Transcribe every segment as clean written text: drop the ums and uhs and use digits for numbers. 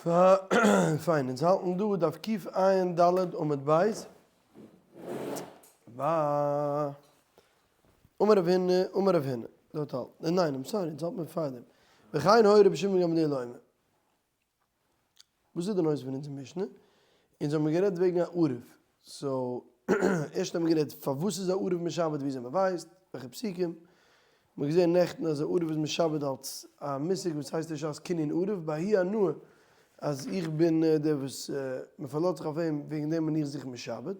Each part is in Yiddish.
פיין, אונז האלטן דא דף קע"ד עמוד ב'. אמר רב הונא, אמר רב הונא, דארט האלט, ניין I'm sorry, אונז האלט מיר פארדעם. וכן היה רבי שמעון גמליאל אומר. וואס איז די נושא פון אונזער משנה? אונז האבן גערעדט וועגן א ערב. so, ערשט האבן מיר גערעדט פארוואס איז א ערב משעבד וויאזוי מען ווייסט, וועלכע פסוקים. מ'האט געזען נעכטן אז א ערב איז משעבד אלס א מושג וואס הייסט נישט אז קנין ערב, בהאי הנאה אז איך בין דער וואס מ'פארלאזט זיך אויף אים וועגן דעם בין איך זיך משעבד.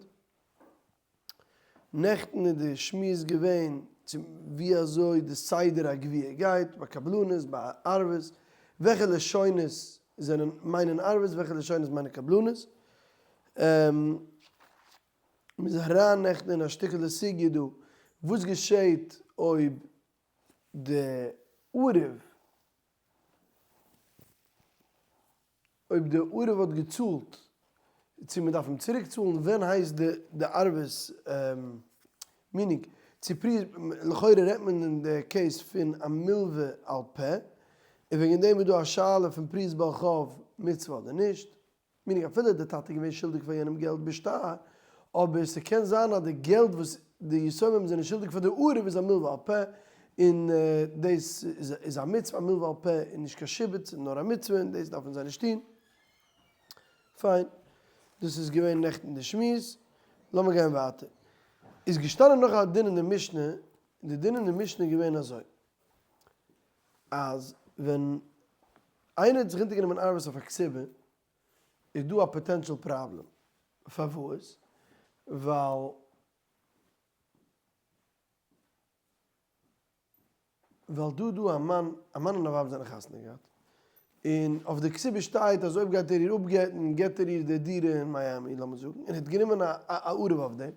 נעכטן איז די שמועס געווען צו ווי אזוי די סדר הגבייה גייט ביי קבלנות, ביי ערבות, וועלכע לשונות זענען מיינען ערבות, וועלכע לשונות מיינען קבלנות. מ'איז אריין נעכטן אין א שטיקעלע סוגיא דא, וואס געשעהט אויב די ערב, אויב די ערב האט געצאלט, צו מ'דארף אים צוריק צאלן, ווען הייסט די די ערבות meaning, צו פרי, לכאורה רעדט מען אין די case פון א מלווה על פה, און וועגן דעם איז דא א שאלה פון פריעת בעל חוב מצוה אדער נישט. meaning אפילו די טאטע איז געווען שולדיג פאר יענעם געלט בשטר, אבער ס'קען זיין אז די געלט וואס די יתומים זענען שולדיג פאר די ערב איז א מלווה על פה, און דאס איז א מצוה, א מלווה על פה איז נישט קיין שעבוד, ס'איז נאר א מצוה און דאס דארפן זיי נישט טון. פיין, דאס איז געווען נעכטן די שמועס, לאמיר גיין ווייטער. איז געשטאנען נאך א דין אין די משנה, די דין אין די משנה איז געווען אזוי, אז ווען איינער האט זיך אונטערגענומען ערבות אויף א כתובה איז דא א potential problem. פארוואס? ווייל ווייל דא דא א מאן, א מאן און א ווייב זענען חתונה געהאט, און אויף די כתובה שטייט אז אויב גייט ער איר אפגט'ן געט ער איר די דירה אין מיאמי לאמיר זאגן, און ער האט גענומען א ערב אויף דעם,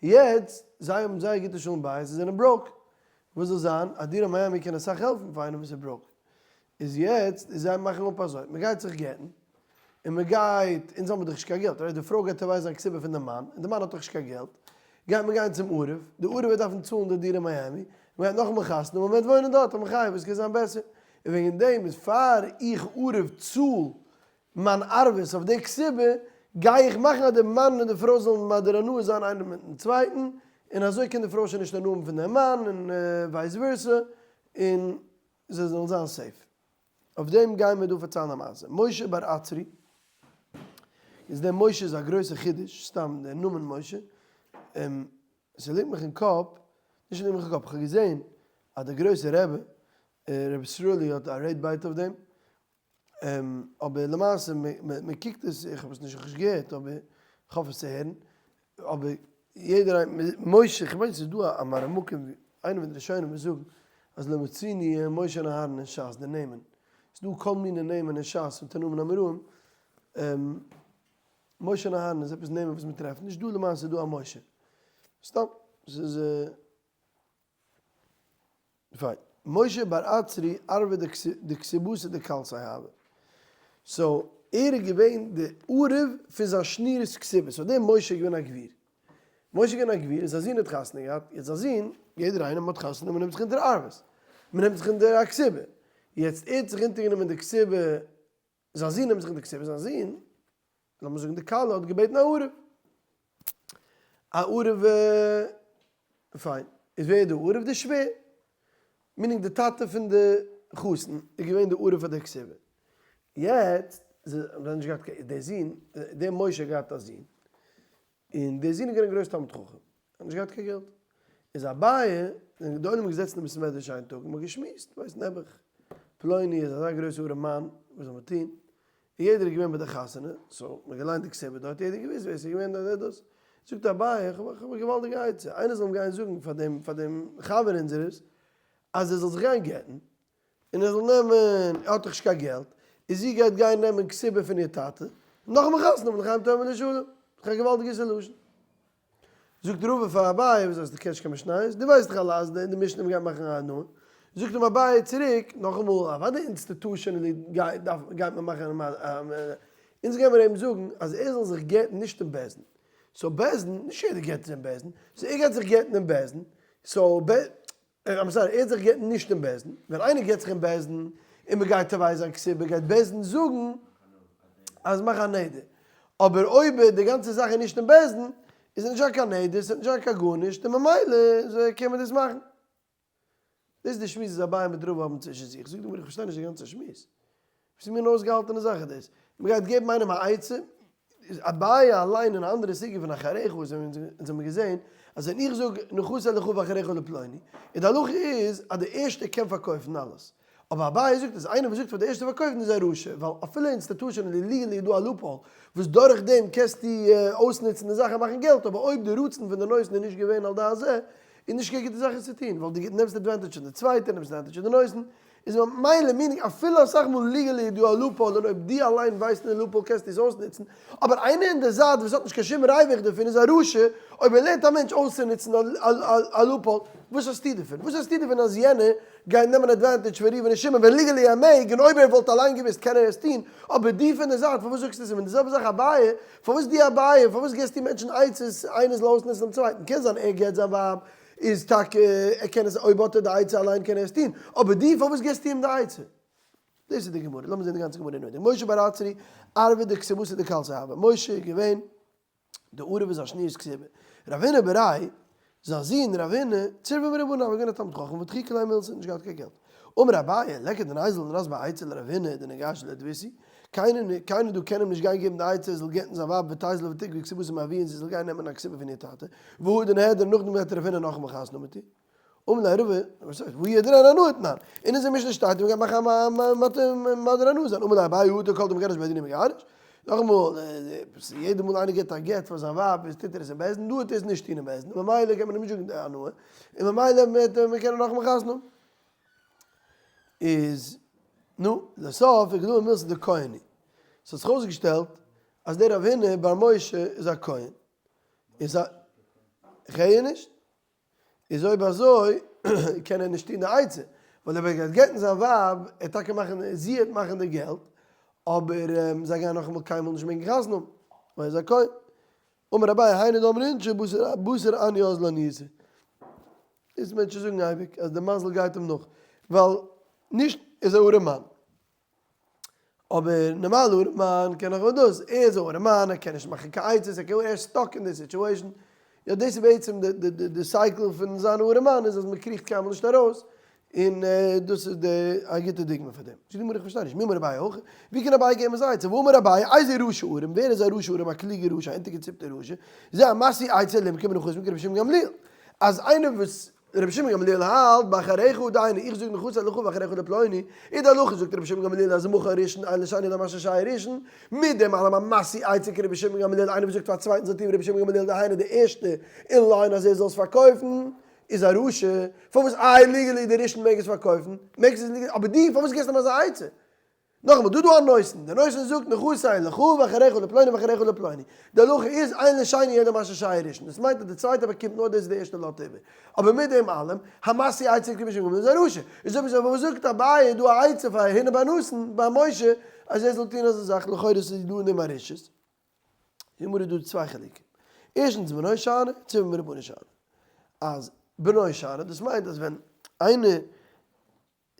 יעצט זיי האבן זייער גוטע שלום בית זיי זענען broke, וואס זאל זיין? א דירה אין מיאמי קען אסאך העלפן פאר איינעם וואס איז broke. איז יעצט איז זיי מאכן אפ אזוי, מען גייט זיך גט'ן, און מען גייט, אונז האבן דאך נישט קיין געלט, right? די פרוי גייט תובע זיין כתובה פון די מאן, און די מאן האט דאך נישט קיין געלט, גייט מען גיין צום ערב, די ערב וועט דארפן צאלן די דירה אין מיאמי, מען גייט נאכאמאל חתונה האבן, מען וועט וואוינען דארט, א מחיה, וואס קען זיין בעסער? און וועגן דעם איז פאר איך ערב צאל מיין ערבות אויף די כתובה, גיי איך מאכן אז די מאן און די פרוי זאלן מדיר הנאה זיין איינער מיטן צווייטן, און אזוי קען די פרוי שוין נישט הנאה האבן פון דעם מאן, און vice versa, און זיי זאלן זיין safe. אויף דעם גייען מיר דא פארציילן א מעשה. משה בר עצרי, איז דער משה איז א גרויסע חידוש, סתם דער נאמען משה, ס'ליגט מיך אין קאפ, נישט ליגט מיך אין קאפ, כ'האב געזען אז דער גרויסער רבי, רבי ישראלי האט א רעד בייט אויף דעם, אבער למעשה מען קוקט עס, איך האב עס נישט געהערט אבער איך האף עס צו הערן, אבער יעדער איינער, משה, איך מיין ס'איז דא א מראה מקום, איינער פון די ראשונים וואס זאגן אז לא מצינו משה און אהרן אין שס, די נעמען, ס'איז דא כל מיני נעמען אין שס פון תנאים און אמוראים, משה און אהרן איז עפעס נעמען וואס מען טרעפט נישט דא, למעשה איז דא א משה, סתם, ס'איז. פיין. משה בר עצרי ערבא דכתובתא דכלתיה הוה. so ער איז געווען די ערב פון זיין שניר'ס כתובה. so דער משה איז געווען א גביר. משה איז געווען א גביר און זיין זון האט חתונה געהאט. יעצט זיין זון, יעדער איינער מ'האט חתונה מ'נעמט זיך אונטער ערבות. מ'נעמט זיך אונטער א כתובה. יעצט ער האט זיך אונטערגענומען די כתובה זיין זון נעמט זיך אין די כתובה, זיין זון, לאמיר זאגן די כלה האט געבעטן א ערב, א ערב פיין, איז ווער איז די ערב? די שווער, meaning די טאטע פון די חתן איז געווען די ערב פאר די כתובה, יעצט זיי האבן נישט געהאט קיין, דער זון, דער משה האט געהאט א זון, און דער זון איז געווען א גרויס תלמיד חכם, האט נישט געהאט קיין געלט. איז אביי, זענען די עולם געזעצן אין בית מדרש איין טאג און מ'האט געשמועסט, ווייסט נעבעך, פלוני איז אזא גרויסע ארעם מאן, וואס זאל מען טון? און יעדער איז געווען ביי די חתונה, so מ'האט געליינט די כתובה דארט, יעדער האט געוואוסט ווער ס'איז געווען דארט, דאס. זאגט אביי, איך האב א געוואלדיגע עצה, איינער זאל אים גיין זאגן פאר דעם פאר דעם חבר אונזערערס, אז ער זאל זיך גיין גט'ן, און ער זאל נעמען, ער האט דאך נישט קיין געלט, און זי גייט גיין נעמען כתובה פון איר טאטע, נאכאמאל חתונה האבן לחיים טובים ולשלום, דאך א געוואלדיגע solution. זאגט רבא פאר אביי, וואס הייסט דו קענסט קיין משניות? דו ווייסט דאך אלע אז די משנה מ'גייט מאכן א הנאה. זאגט אים אביי צוריק, נאכאמאל, אוודאי institutionally גייט מען מאכן א אונז גיימיר אים זאגן אז ער זאל זיך גט'ן נישט אין בית דין. so בית דין, נישט יעדער גט זיך אין בית דין, so ער גייט זיך גט'ן אין בית דין, so I'm sorry, ער האט זיך גע'גט נישט אין בית דין, ווען איינער גט זיך אין בית דין און מ'גייט תובע זיין כתובה גייט בית דין זאגן. אז מאך א נדר, אבער אויב די גאנצע זאך איז נישט אין בית דין, איז עס נישט קיין נדר, עס איז נישט קיין גארנישט, און ממילא קען מען דאס מאכן. דאס איז די שמועס וואס אביי מיט רבא האבן צווישן זיך. זאגט די גמרא, איך פארשטיי נישט די גאנצע שמועס. וואס מין אויסגעהאלטענע זאך איז דאס? מען גייט געבן איינעם א עצה? איז אביי אליין אין א אנדערע סוגיא פון אחריך וואס אונז האבן געזען אז ווען איך זאג נכסי לך ואחריך לפלוני, און די הלכה איז אז די ערשטע קען פארקויפן אלעס. אבער אביי זאגט אז איינער וואס זאגט פאר די ערשטע פארקויפן איז א רשע, ווייל אפילו institutionally legally איז דא א loophole וואס דורך דעם קענסטו אויסנוצן די זאך און מאכן געלט, אבער אויב די רצון פון די נותן איז נישט געווען על דעת זה, איז נישט קיין גוטע זאך עס צו טון, ווייל דו נעמסט advantage פון די צווייטע, נעמסט advantage פון די נותן, איז ממילא meaning אפילו אסאך מאל legally איז דא א loophole און אויב דו אליין ווייסט די loophole קענסטו עס אויסנוצן, אבער איינער אין די זייט וואס האט נישט קיין שום ריווח דערפון איז א רשע, אויב ער לערנט א מענטש אויסצונוצן א loophole, וואס האסטו דערפון? וואס האסטו דערפון אז יענער גייט נעמען advantage פון ראובן און שמעון ווען legally ער מעג און אויב ער וואלט אליין געוואוסט קען ער עס טון, אבער דו פון די זייט פארוואס זאגסטו עס אים? און די זעלבע זאך אביי, פארוואס דו אביי פארוואס געסטו מענטשן עצות איינער זאל אויסנוצן דעם צווייטן? קען זיין ער גט זיין ווייב איז טאקע ער קען עס אויב האט ער די עצה אליין קען ער עס טון, אבער דו פארוואס געסטו אים די עצה? דאס איז די גמרא, לאמיר זען די גאנצע גמרא אינעווייניג. משה בר עצרי ערבא דכתובתא דכלתיה הוה, משה איז געווען די ערב איז א שניות כתובה. רב הונא בריה, זיין זון רב הונא, צורבא מרבנן, הוה געווען א תלמיד חכם ודחיקא ליה מילתא, נישט געהאט קיין געלט. אמר אביי, ליכא דניזיל דנסבי עצה לרב הונא דניגש לדביתהו, קיינער קיינער דא קען אים נישט גיין געבן די עצה ער זאל גט'ן זיין ווייב ותיזיל ותיגבי כתובתה מאבוה און זי זאל גיין נעמען א כתובה פון איר טאטע, והדר נהדר נאכדעם וועט רב הונא נאכאמאל חתונה האבן מיט איר. אמר ליה רבא, וואס הייסט, והא הדרן הנאה תנן, אין אונזער משנה שטייט אז מ'גייט מאכן א מדיר הנאה זיין, אמר ליה אביי אטו כל דמגרש בי דינא מגרש, נאכאמאל, יעדע מאל איינער געבט א גט פאר זיין ווייב איז טוט ער עס אין בית דין, דא וועט ער עס נישט טון אין בית דין, ממילא קען מען אים נישט זאגן די הנאה, און ממילא וועט מען קענען נאכאמאל חתונה האבן. איז, נו, לסוף איגלאי מילתא דכהן הוא. ס'האט זיך אויסגעשטעלט אז דער רב הונא בר משה איז א כהן. איז א, כ'הער נישט. איז אויב אזוי קען ער נישט טון די עצה, ווייל אויב ער גייט גט'ן זיין ווייב, ער טאקע מאכן, זי העט מאכן די געלט, אבער זיי גייען נאכאמאל קיינמאל נישט מעגן חתונה האבן, ווייל ער איז א כהן. אמר אביי היינו דאמרי אינשי בתר עניא אזלא עניותא. דאס מענטשן זאגן אייביג אז די מזל גייט אים נאך, ווייל נישט איז א ארעמאן. אבער נארמאל ארעמאן קען נאך דאס, ער איז א ארעמאן ער קען נישט מאכן קיין עצות, ער קען ער איז stuck אין די situation, יא דאס איז בעצם די cycle פון זיין ארעמאן איז אז מען קריכט קיינמאל נישט ארויס, און דאס איז די א גוטע דוגמא פאר דעם. זאגט די גמרא איך פארשטיי נישט, מי אמר אביי הכי, ווי קען אביי געבן אזא עצה, והאמר אביי איזהו רשע ערום, ווער איז א רשע ערום א קלוגער רשע א אונטערגעציפטער רשע, זה המשיא עצה למכור מנכסים כרבי שמעון גמליאל, אז איינער וואס רבי שמעון גמליאל האלט באחריך דהיינו איך זאג נכסי לך ואחריך לפלוני, איז די הלכה זאגט רבי שמעון גמליאל אז מכר ראשון אין לשני אלא מה ששייך ראשון, מיט דעם אלעם המשיא עצה כרבי שמעון גמליאל איינער וואס זאגט פאר א צווייטן זאל טון רבי שמעון גמליאל דהיינו די ערשטע אין line אז ער זאל עס פארקויפן איז א רשע, פארוואס איי legally די ראשון מעג עס פארקויפן, מעג עס legally אבער דו פארוואס געסטו אים אזא עצה? נאכאמאל, דא דא א נותן, דער נותן זאגט נכסי לך ואחריך לפלוני ואחריך לפלוני, די הלכה איז אין לשני אלא מה ששייר ראשון, דאס מיינט אז די צווייטע באקומט נאר דאס וואס די ערשטע לאזט איבער, אבער מיט דעם אלעם, המשיא עצה כרבי שמעון איז א רשע, איז אויב אזוי פארוואס זאגט אביי דא א עצה פאר הונא בר נתן בר משה אז ער זאל טון אזא זאך, לכאורה איז דא אין דעם א רשעות. די גמרא איז דא צוויי חילוקים, ערשטנס בנו שאני, צורבא מרבנן שאני, אז בנו שאני דאס מיינט אז ווען איינער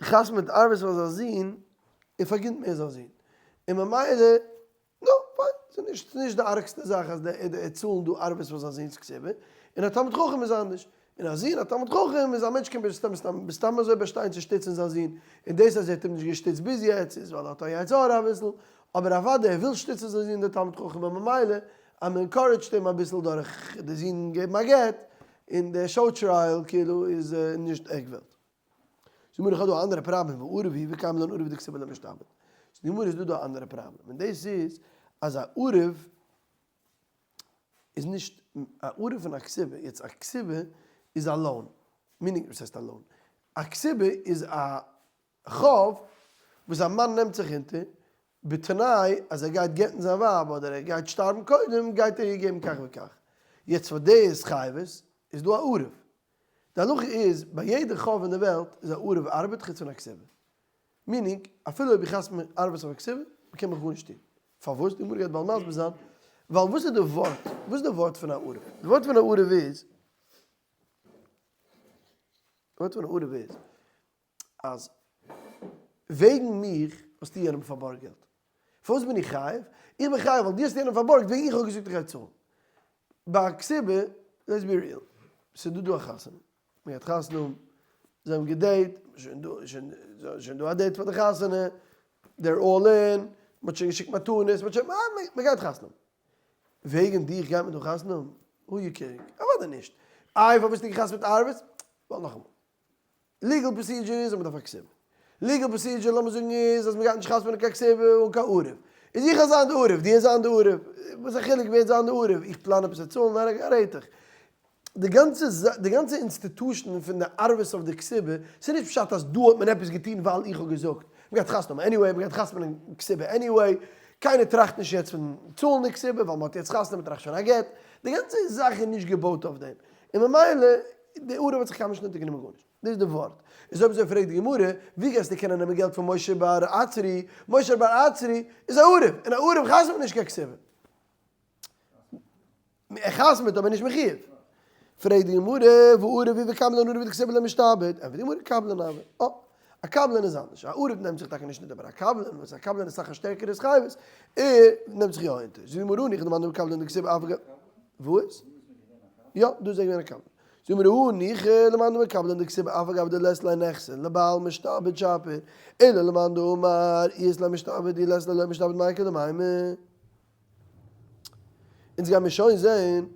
חתמ'עט ערבות פאר זיין זון, ער פארגינט מער זיין זון, און ממילא, נו, פיין, ס'איז נישט, ס'איז נישט די ארגסטע זאך אז די ער צאלן דא ערבות פאר זיין זון'ס כתובה, און א תלמיד חכם איז אנדערש, און א זון א תלמיד חכם איז א מענטש קען בסתם סתם בסתם אזוי באשטיין צו שטיצן זיין זון, און דאס אז ער האט אים נישט געשטיצט ביז יעצט איז ווייל ער האט א יצר הרע אביסל, אבער אוודאי ער וויל שטיצן זיין זון דער תלמיד חכם און ממילא אז מען encourage ט אים אביסל דורך די זון געבן א גט, און די show trial כאילו איז נישט עק וועלט. זאג מיר איך האב דא א אנדערע פראבלעם וערב הוא וקיימא לן ערב דכתובה לא משתעבד. זאגט די גמרא איז דא דא א אנדערע פראבלעם און דאס איז אז א ערב איז נישט א ערב פון א כתובה, יעצט א כתובה איז א loan, meaning וואס הייסט א loan? א כתובה איז א חוב וואס א מאן נעמט זיך אונטער בתנאי אז ער גייט גט'ן זיין ווייב אדער ער גייט שטארבן קודם גייט ער איר געבן כך וכך, יעצט פאר די התחייבות איז דא א ערב, די הלכה איז, ביי יעדע חוב אין די וועלט איז א ערב ארבעט חוץ פון א כתובה. meaning, אפילו אויב איך חתמ'ע ערבות אויף א כתובה, מ'קען מיך גארנישט טון. פארוואס? די גמרא גייט באלד מסביר זיין. ווייל וואס איז די ווארט? וואס איז די ווארט פון א ערב? די ווארט פון א ערב איז, די ווארט פון א ערב איז, אז וועגן מיך האסטו יענעם פארבארגט געלט. פארוואס בין איך חייב? איך בין חייב ווייל דו האסט יענעם פארבארגט וועגן איך האב געזאגט איך גיי צאלן. ביי א כתובה, let's be real, ס'איז דא דא א חתונה, מען גייט חתונה האבן, זיי האבן געדעיט, שוין דא, שוין, שוין דא א date פאר די חתונה, they're all in, מען האט שוין געשיקט מתנות, מען האט שוין, מען גייט חתונה האבן. וועגן דיך גייט מען דא חתונה האבן? who you kidding? אוודאי נישט. איי פארוואס האסטו געחתמ'ט מיט ערבות? ווייל נאכאמאל, legal procedure איז אז מ'דארף א כתובה. legal procedure לאמיר זאגן איז אז מ'גייט נישט חתמ'נען קיין כתובה אן קיין ערב. איז איך וועל זיין די ערב, דו וועסט זיין די ערב. וואס א חילוק ווער זיין די ערב, איך פלאן עפעס צו צאלן, א רעטעך. די גאנצע די גאנצע institution פון די ערבות אויף די כתובה, ס'איז נישט פשט אז דא האט מען עפעס געטון ווייל איך האב געזאגט. מ'גייט חתונה האבן anyway, מ'גייט חתמ'נען כתובה anyway. קיינער טראכט נישט יעצט פון צאלן די כתובה ווייל מ'האט יעצט חתונה, מ'טראכט שוין א גט. די גאנצע זאך איז נישט געבויט אויף דעם. און ממילא די ערב האט זיך קיינמאל נישט אונטערגענומען גארנישט. דאס איז די ווארט. איז אויב אזוי פרעגט די גמרא, ווי גייסטו קענען נעמען געלט פון משה בר עצרי? משה בר עצרי איז א ערב, און א ערב חתמ'ט נישט קיין כתובה. ער חתמ'ט אבער נישט מחיוב. פרעגט די גמרא, והא ערב הוא וקבלן ערב דכתובה לא משתעבד? ענטפערט די גמרא, קבלן הוי. אה, א קבלן איז אנדערש. א ערב נעמט זיך טאקע נישט אונטער, אבער א קבלן, וואס א קבלן איז אסאך א שטערקערע התחייבות, ער נעמט זיך יא אונטער. זאגט די גמרא, הניחא למאן דאמר קבלן דכתובה אף על גב. וואס? יא, דא איז ער געווען א קבלן. זאגט די גמרא, הניחא למאן דאמר קבלן דכתובה אף על גב דלית ליה נכסי לבעל משתעבד שפיר, אלא למאן דאמר אי אית ליה משתעבד אי לית ליה לא משתעבד מאי איכא למימר. אונז גיימיר שוין זעהן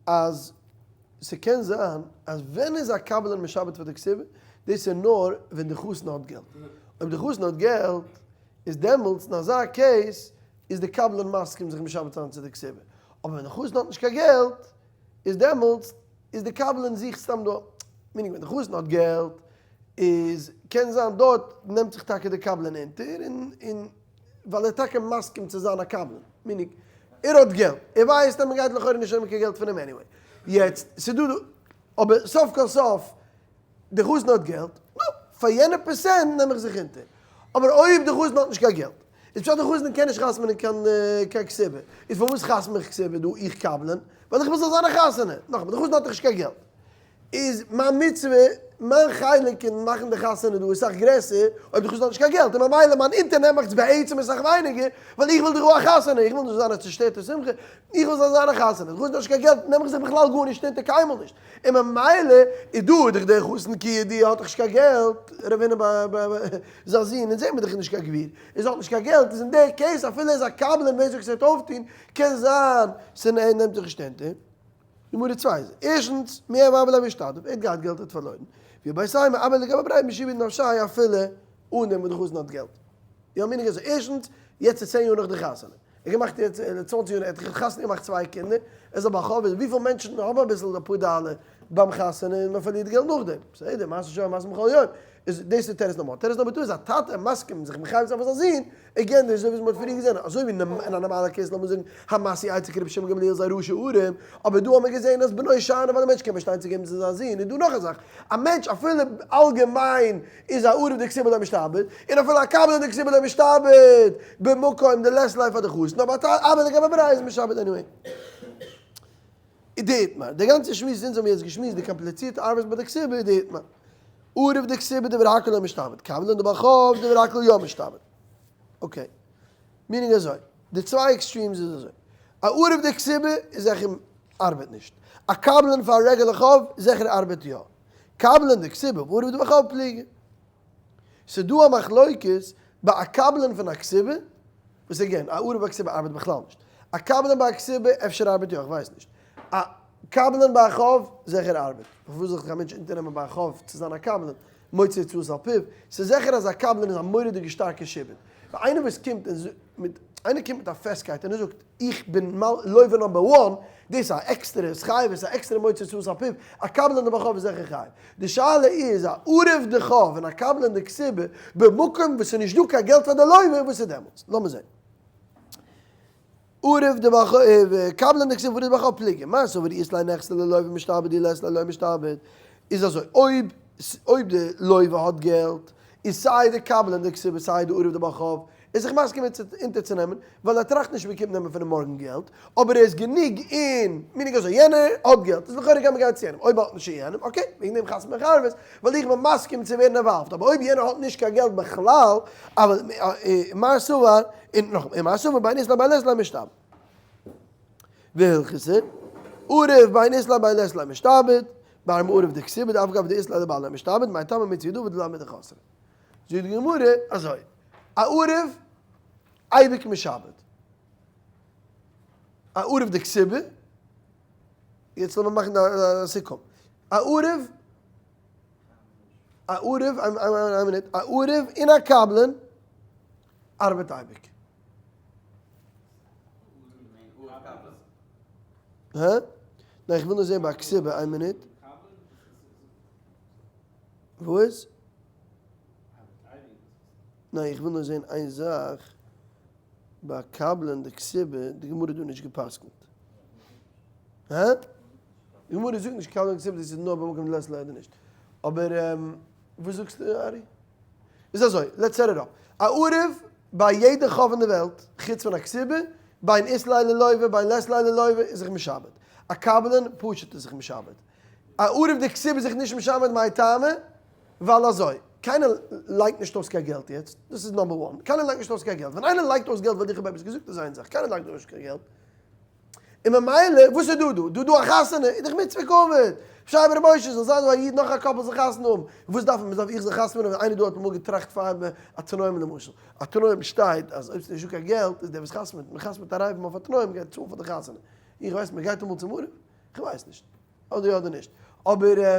אז ס'קען זיין אז ווען איז א קבלן משעבד פאר די כתובה, דאס איז נאר ווען די חתן האט געלט, אויב די חתן האט געלט איז דעמאלטס אין אזא case איז די קבלן מסכים זיך משעבד זיין צו די כתובה, אבער ווען די חתן האט נישט קיין געלט איז דעמאלטס איז די קבלן זוכט סתם דא, meaning ווען די חתן האט געלט איז קען זיין דארט נעמט זיך טאקע די קבלן אונטער און און ווייל ער איז טאקע מסכים צו זיין א קבלן, meaning ער האט געלט, ער ווייסט אז מען גייט לכאורה נישט נעמען קיין געלט פון אים anyway, יעצט ס'איז דא דא, אבער סוף כל סוף די חתן האט געלט, נו, פאר יענע פערסענט נעם איך זיך אונטער, אבער אויב די חתן האט נישט קיין געלט, איז פשט די חתן קען נישט חתמ'נען קיין קיין כתובה, איז פארוואס חתמ'ע איך כתובה דא איך קבלן, ווייל איך וויל ס'זאל זיין א חתונה, נאכאמאל די חתן האט דאך נישט קיין געלט, איז מיין מצוה, מיין חלק אין מאכן די חתונה דא איז סאך גרעסער, אויב די חתן האט נישט קיין געלט, און ממילא מיין אונטערנעמאכטס בעצם איז סאך ווייניגער, ווייל איך וויל דאך א חתונה, איך וויל נישט זיין א צושטערטע שמחה, איך וויל ס'זאל זיין א חתונה, די חתן האט נישט קיין געלט נעם איך זיך בכלל גארנישט אונטער קיינמאל נישט, און ממילא איז דא דאך דער חתן כידוע האט דאך נישט קיין געלט, ר' הונא ב ב זיין זון, אונז זעהן מיר דאך נישט קיין גביר, איז האט נישט קיין געלט, איז אין די case אפילו ער איז א קבלן ווער זאגט ס'וועט אויפטון, קען זיין ס'נעמט זיך נישט אונטער. גמרא צוויי איז, ערשטנס, מי הוה ליה משתדל, ער האט געהאט געלט ער האט פארלוירן, ואיבעית אימא אבער לגבי בריה משעבד נפשיה אפילו אן דעם וואס די חתן האט געלט. יא meaning אזוי, ערשטנס, יעצט איז צען יאר נאך די חתונה, ער האט געמאכט יעצט צוואנציג יאר, ער האט חתונה געמאכט צוויי קינדער, ער איז א בעל חוב, וויפיל מענטשן האבן אביסל אפאר דאלער ביים חתונה און מען פארלירט געלט נאכדעם, בסדר, מעשה שהיה מעשה בכל יום, איז דאס איז תירוץ number one, תירוץ number two איז א טאטע מסכים זיך מחייב זיין פאר זיין זון, again דאס איז אזוי ווי מ'האט פריער געזען, אזוי ווי אין א נארמאלע case לאמיר זאגן המשיא עצה כרבי שמעון גמליאל איז א רשע ארעם, אבער דא האמיר געזען אז בנו שאני ווייל א מענטש קען באשטיין צו געבן צו זיין זון, איז דא נאך א זאך, א מענטש אפילו אלגעמיין איז א ערב דכתובה לא משתעבד, און אפילו א קבלן דכתובה לא משתעבד במקום דלית ליה פאר די חתן, אבער א לגבי בריה איז משעבד anyway. אידאיתמר, די גאנצע שמועס אונז האבן יעצט געשמועסט די קאמפליצירטע ארבעט ביי די כתובה אידאיתמר. ערב דכתובה דברי הכל לא משתעבד, קבלן דבעל חוב דברי הכל יא משתעבד. okay. meaning אזוי, די צוויי extremes איז אזוי. א ערב דכתובה איז זיכער ארבעט נישט. א קבלן פאר א רעגולער חוב זיכער ארבעט יא. קבלן דכתובה וערב דבעל חוב פליגי. ס'דא א מחלוקת ביי א קבלן פון א כתובה, וואס again, א ערב ביי כתובה ארבעט בכלל נישט. א קבלן ביי א כתובה אפשר ארבעט יא, איך ווייס נישט. א קבלן ביי א חוב זיכער ארבעט. פארוואס זאל זיך א מענטש אונטערנעמען ביי א חוב צו זיין א קבלן? מוציא הוצאות על פיו. ס'איז זיכער אז א קבלן איז א מורא'דיגע שטארקע שעבוד. ווייל איינער וואס קומט און מיט, איינער קומט מיט א פעסטקייט און ער זאגט איך בין לוה number one, דאס איז א עקסטערע התחייבות, א עקסטערע מוציא הוצאות על פיו, א קבלן דבעל חוב איז זיכער חייב. די שאלה איז א ערב דחוב און א קבלן דכתובה במקום וואס ס'איז נישט דא קיין געלט פאר די לוה, וואס איז דעמאלטס? לאמיר זען. ערב דבעל חוב, קבלן דכתובה וערב דבעל חוב פליגי, מר סבר אית ליה נכסי ללוה משתעבד אי לית ליה לא משתעבד, איז אזוי, אויב אויב די לוה האט געלט. איז סיי די קבלן דכתובה סיי די ערב דבעל חוב איז זיך מסכים אונטערצונעמען, ווייל ער טראכט נישט מ'קומט נעמען פון אים מארגן געלט, אבער ער איז גענוג אין meaning אזוי יענער האט געלט איז לכאורה קען מען גיין צו יענעם, אויב האט נישט יענעם okay וועגן דעם חתמ'ט מען ערבות ווייל איך בין מסכים צו ווערן involved, אבער אויב יענער האט נישט קיין געלט בכלל, אבל מר סבר, און נאכאמאל, ומר סבר בין אית ליה בין לית ליה משתעבד. והלכתא, ערב בין אית ליה בין לית ליה משתעבד, בר מערב דכתובה דאף גב דאית ליה לבעל משתעבד, מאי טעמא מצוה דעביד לאו מדחסרא. זאגט די גמרא אזוי, א ערב אייביג משעבד, א ערב דכתובה, יעצט לאמיר מאכן א סיכום, א ערב, א ערב, איין מינוט, א ערב און א קבלן ארבעט אייביג. הא? ניין איך וויל נאר זעהן ביי א כתובה, איין מינוט. וואס? ניין איך וויל נאר זעהן איין זאך, ביי קבלן דכתובה, די גמרא האט דא נישט גע'פסק'נט. הא? די גמרא זאגט נישט קבלן דכתובה דאס איז נאר במקום דלית ליה אדער נישט. אבער וואס זאגסטו ארי? איז אזוי, let's set it up. א ערב ביי יעדע חוב אין די וועלט, חוץ פון א כתובה, בין אית ליה ללוה בין לית ליה ללוה איז זיך משעבד. א קבלן פשוט איז זיך משעבד. א ערב דכתובה איז זיך נישט משעבד מאי טעמא? ווייל אזוי, קיינער לייגט נישט אויס קיין געלט יעצט, דאס איז number one, קיינער לייגט נישט אויס קיין געלט, ווען איינער לייגט אויס געלט ווייל איך האב עפעס געזאגט איז איין זאך, קיינער לייגט נישט קיין געלט, און ממילא וואס איז דא דא? דא דא א חתונה איז דאך מצוה כבוד! שריי ר' משה זאל זיין דא א איד נאך א couple זאל חתונה האבן, וואס דארף מען דארף איך זיך חתמ'נען ווען איינער דא האט אמאל געטראכט פאר א תנאים למשל, א תנאים שטייט אז אויב ס'איז נישטא קיין געלט איז דער וואס חתמ'ט, מען חתמ'ט ערבים אויף א תנאים גייט צאלן פאר די חתונה, איך ווייס מען גייט אמאל צום ערב? איך ווייס נישט, אדער יא אדער נישט, אבער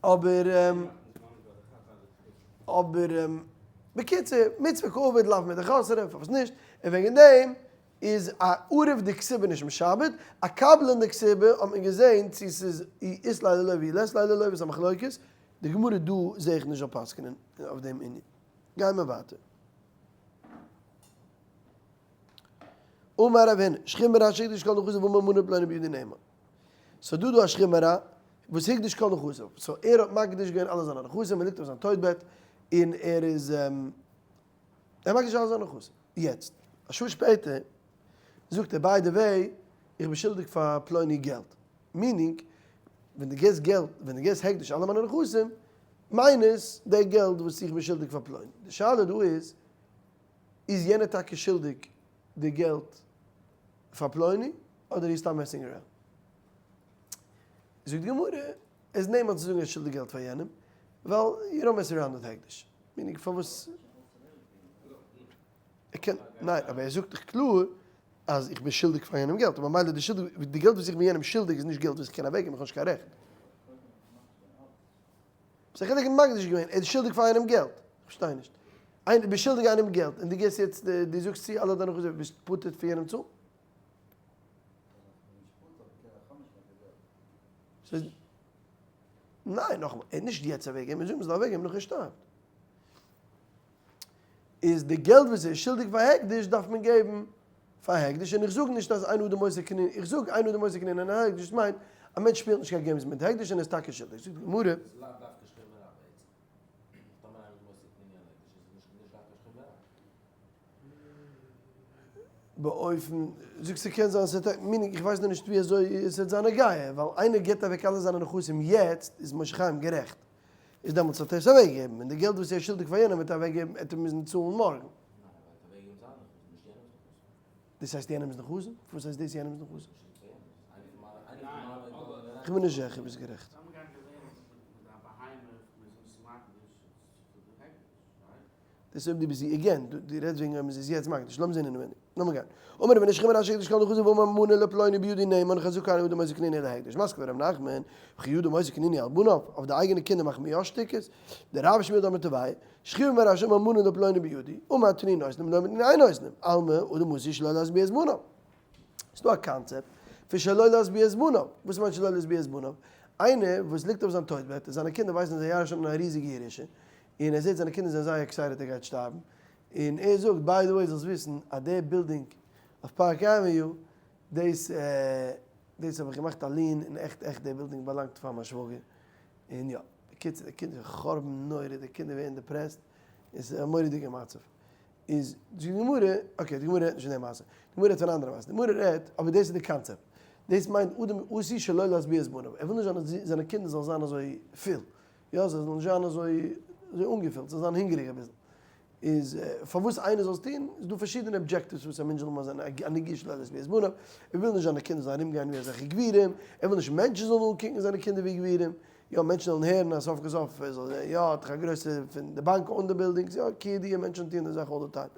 אבער אבער בקיצור מצוה כבוד לאו מדחסרא פארוואס נישט, און וועגן דעם איז א ערב דכתובה נישט משעבד, א קבלן דכתובה האט מען געזען צו ס'איז אי אית ליה ללוה אי לית ליה ללוה איז א מחלוקת, די גמרא דא זעה איך נישט זאל פסק'נען אויף דעם ענין. גייען מיר ווייטער. אמר רב הונא, שכיב מרע שהקדיש כל נכסיו ואמר מנה פלוני בידי נאמן. ס'איז דא דא א שכיב מרע וואס הקדיש כל נכסיו, so ער האט מקדיש געווען אלע זיינע נכסים, ער ליגט אויף זיין טויט בעט און ער איז ער מקדיש אלע זיינע נכסים. יעצט, א שעה שפעטער, זאגט ער, by the way, איך בין שולדיג פאר פלוני געלט. meaning, ווען דו געסט געלט, ווען דו געסט הקדש אלע מיינע נכסים, minus די געלט וואס איך בין שולדיג פאר פלוני. די שאלה דא איז, איז יענער טאקע שולדיג די געלט פאר פלוני, אדער איז סתם messing around? זאגט די גמרא, עס איז נאמן צו זאגן ער איז שולדיג געלט פאר יענעם, ווייל you don't mess around with הקדש. meaning פארוואס? ער קען, ניין, אבער ער זאגט דאך קלאר אז איך בין שולדיג פאר יענעם געלט, און ממילא די שולד, די געלט וואס איך בין יענעם שולדיג איז נישט געלט וואס איך קען אוועקגעבן, איך האב נישט קיין רעכט. וואס א חילוק אין מקדיש געווען, ער איז שולדיג פאר איינעם געלט. איך פארשטיי נישט. איינער, דו ביסט שולדיג איינעם געלט, און דו געסט יעצט, דו זאגסט צו אלע דיינע חובות, ביסט פטור פון יענעם צאלן? ס'איז, ניין, נאכאמאל, ער האט נישט יעצט אוועקגעגעבן, מיר זאגן מ'זאל אוועקגעבן נאך ער שטארבט. איז די געלט וואס ער איז שולדיג פאר הקדש דארף מען געבן פאר הקדש, און איך זאג נישט אז אין אדם עושה קנין, איך זאג אין אדם עושה קנין אין הקדש מיינט א מענטש שפילט נישט קיין games מיט הקדש און ער איז טאקע שולדיג, זאגט די גמרא. איז לאו דווקא שכיב מרע בעצם, טאמער אין אדם עושה קנין אין הקדש איז נישט נישט דווקא שכיב מרע. באופן, זאגסט ס'קען זיין ס'וועט meaning איך ווייס נאר נישט ווי אזוי ס'וועט זיין נוגע, ווייל איינער גיבט אוועק אלע זיינע נכסים יעצט איז משה חיים גערעכט, איז דעמאלטס האט ער עס אוועקגעגעבן, און די געלט וואס ער איז שולדיג פאר יענעם וועט ער אוועקגעבן, עט ער מוזן צאלן מארגן. ניין, ער וועט אוועקגעבן זיינע נכסים, נישט יענעמ'ס נכסים. דאס הייסט יענעמ'ס נכסים? וואס הייסט דאס יענעמ'ס נכסים? איך בין נישט זיכער ביסט גערעכט. דאס אויב דו ביסט again, דו רעדסט וועגן אויב מ'איז יעצט מקדיש, לאמיר זען אינעווייניג. לאמיר גיין. אמר רב מנשה חמר אשר הקדיש כל נכסיו ואמר מנה לפלוני בידי נאמן חזקה אין אדם עושה קנין אלא הקדש. מתקיף לה רב נחמן, וכי אדם עושה קנין על בניו, אויף די אייגענע קינדער מאכט מען יא שטיקעס? דרב ושמואל דאמרי תרוייהו, שכיב מרע שאמר מנה לפלוני בידי, אמר תנו נותנים לא תנו אין נותנים, אלמא אדם עשוי שלא להשביע את בניו. ס'דא א קאנצעפט פון שלא להשביע את בניו. וואס מיינט שלא להשביע את בניו? איינער וואס ליגט אויף זיין טויט בעט און זיינע קינדער ווייסן אז ער ירש'נט א ריזיגע ירושה, און ער זעט זיינע קינדער זענען זייער excited ער גייט שטארבן, און ער זאגט by the way זאלסט וויסן אז די בילדינג אויף פארק עוועניו דאס דאס האב איך געמאכט א lien און עכט עכט די בילדינג באלאנגט פאר מיין שוואגער, און יא. בקיצור די קינדער חורבן נורא, די קינדער ווערן depressed, עס איז א מורא'דיגע מצב. איז די גמרא, okay די גמרא רעדט נישט פון די מעשה, די גמרא רעדט פון א אנדערע מעשה, די גמרא רעדט, אבער דאס איז די קאנצעפט, דאס מיינט אדם עשוי שלא להשביע את בניו, ער וויל נישט זיינע קינדער זאלן זיין אזוי פול, יא זיי זאלן נישט זיין אזוי אנגעפילט, זיי זאלן זיין הונגעריג אביסל. איז פארוואס איינער זאל עס טון, איז דא פארשידענע objectives וואס א מענטש זאל מאכן א נגיש להשביע את בניו, ער וויל נישט זיינע קינדער זאלן ארומגיין ווי אזעלכע גבירים, ער וויל נישט מענטשן זאלן אנקוקן זיינע קינדער ווי גבירים, יא מענטשן זאלן הערן אז סוף כל סוף ער זאל זען יא האט דאך א גרויסע פון די באנק own די buildings, יא כידוע מענטשן טוען די זאך all the time,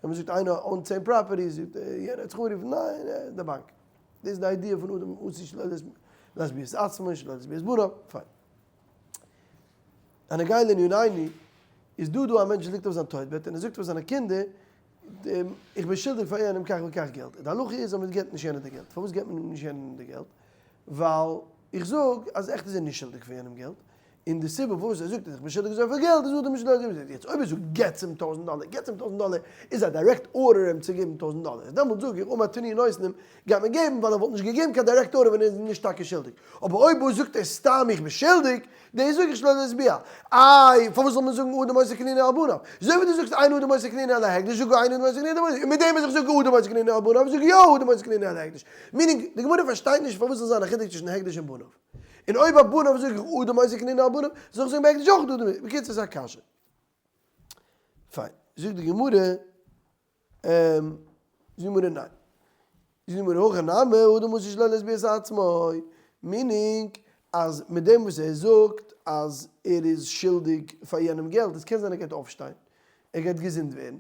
ווען מען זאגט איינער own 10 properties זאגט יענער האט זיך אנגערופן ניין די באנק, דאס איז די idea פון אדם עשוי שלא להשביע את עצמו שלא להשביע את בניו, פיין. הנוגע לענינינו, איז דא דא א מענטש וואס ליגט אויף זיין טויט בעט און ער זאגט פאר זיינע קינדער, איך בין שולדיג פאר יענעם כך וכך געלט, די הלכה איז אז מען געבט נישט יענעם די געלט, פארוואס געבט מען נישט יענעם די געלט? ווייל איך זאג אז עכט איז ער נישט שולדיג פאר יענעם געלט, און די סיבה פארוואס ער זאגט אז איך בין שולדיג אזויפיל געלט איז אדם שלא יעצט יעצט אויב ער זאגט געטס אים טויזנט דאלער, געטס אים טויזנט דאלער איז א direct order אים צו געבן טויזנט דאלער, דעמאלט זאג איך אמר תנו נותנים גייט מען געבן ווייל ער וואלט נישט געגעבן קיין direct order ווען ער איז נישט טאקע שולדיג, אבער אויב וואס זאגט ער סתם איך בין שולדיג, דאס זאג איך שלא להשביע. איי פארוואס זאל מען זאגן אדם עושה קנין על בניו? אזוי ווי דו זאגסט אין אדם עושה קנין על ההקדש זאג אין אדם עושה קנין על בניו, און מיט דעם וואס איך זאג אדם עושה קנין על בניו זאג יא אדם עושה קנין על ההקדש. meaning די גמרא פארשטייט נישט פארוואס זאל זיין א חילוק צווישן הקדש און בניו. און אויב ביי בניו זאג איך אדם עושה קנין על בניו, זאל איך זאגן ביי הקדש אויך אדם. בקיצור ס'איז א קשיא. פיין. זאגט די גמרא. זאגט די גמרא ניין. זאגט די גמרא הכא נמי אדם עשוי שלא להשביע את עצמו, meaning אז מיט דעם וואס ער זאגט אז ער איז שולדיג פאר יענעם געלט, עס קען זיין ער גייט אויפשטיין, ער גייט געזונט ווערן,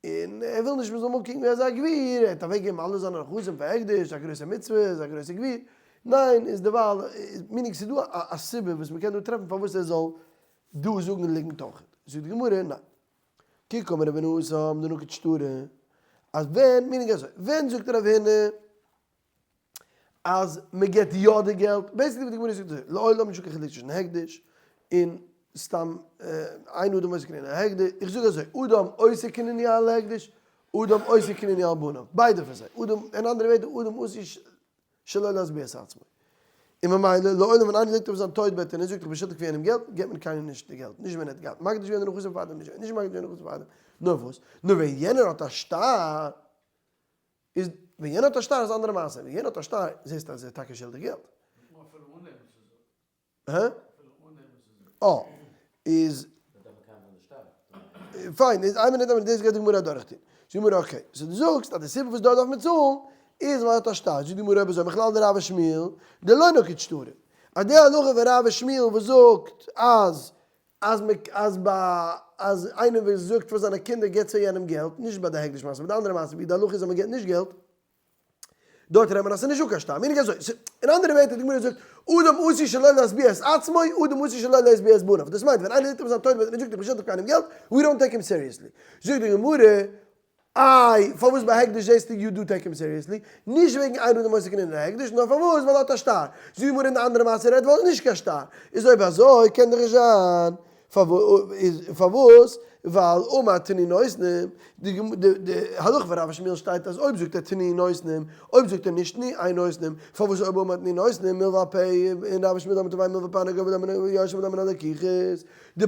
און ער וויל נישט מען זאל אים אנקוקן ווי אזא גביר, ער האט אוועקגעגעבן אלע זיינע נכסים פאר הקדש, א גרויסע מצוה, איז א גרויסע גביר, ניין, איז דערווייל, meaning ס'איז דא א סיבה וואס מען קען דא טרעפן פארוואס ער זאל דא זאגן ליגנט אויך. זאגט די גמרא ניין. כי קאמר רב הונא התם דנקיט שטרא, אז ווען, meaning אזוי, ווען זאגט רב הונא אז מען געבט יא די געלט, basically וואס די גמרא זאגט אזוי, לעולם נישטא קיין חילוק צווישן הקדש און סתם אין אדם עושה קנין על הקדש, איך זאג אזוי, אדם עושה קנין על הקדש, אדם עושה קנין על בניו, ביידע פון זיי, אדם, אין אנדערע ווערטער אדם עשוי שלא להשביע את עצמו. און ממילא, לעולם ווען איינער ליגט אויף זיין טויט בעט און ער זאגט איך בין שולדיג פאר יענעם געלט, געבט מען קיינעם נישט די געלט, נישט ווען ער האט געהאט מקדיש געווען די נכסים פארדעם, נישט ווען נישט מקדיש געווען די נכסים פארדעם, נאר וואס? נאר ווען יענער האט א שטר, איז ווען יענער האט א שטר איז א אנדערע מעשה, ווען יענער האט א שטר זעסטו אז ער איז טאקע שולדיג געלט. הא? אה, איז פיין, איז איין מינוט, דאס גייט די גמרא אדורכטון. זאגט די גמרא okay, so דו זאגסט אז די סיבה וואס דארט דארף מען צאלן איז ווייל ער האט א שטר. זאגט די גמרא אויב אזוי מכלל דרב ושמואל דלא נקיט שטרי. אז די הלכה פון רב ושמואל וואס זאגט אז אז מען אז ביי אז איינער וואס זאגט פאר זיינע קינדער געבט צו יענעם געלט, נישט ביי די הקדש מעשה, ביי די אנדערע מעשה ווי די הלכה איז אז מען געבט נישט געלט, דארט רעדט מען אז ס'איז נישטא קיין שטר, meaning אזוי, אין אנדערע ווערטער די גמרא זאגט, אדם עשוי שלא להשביע את עצמו, אדם עשוי שלא להשביע את בניו, דאס מיינט ווען איינער ליגט אויף זיין טויט בעט און ער זאגט איך בין שולדיג קיינעם געלט, we don't take him seriously. זאגט די גמרא, איי, פארוואס ביי הקדש זעסטו you do take him seriously? נישט וועגן אין אדם עושה קנין להקדש, נאר פארוואס ווייל ער האט א שטר. זאגט די גמרא אין די אנדערע מעשה רעדט ווייל ער האט נישט קיין שטר. איז אויב אזוי קען דאך נישט זיין פארוואס? ווייל אמר תנו נותנים, די הלכה פון רב ושמואל שטייט אז אויב זאגט ער תנו נותנים, אויב זאגט ער נישט תנו אין נותנים, פארוואס אויב אמר תנו נותנים מלוה על פה און רב ושמואל דאמר תרוייהו מלוה על פה אינו גובה לא מן היורשים ולא מן הלקוחות, די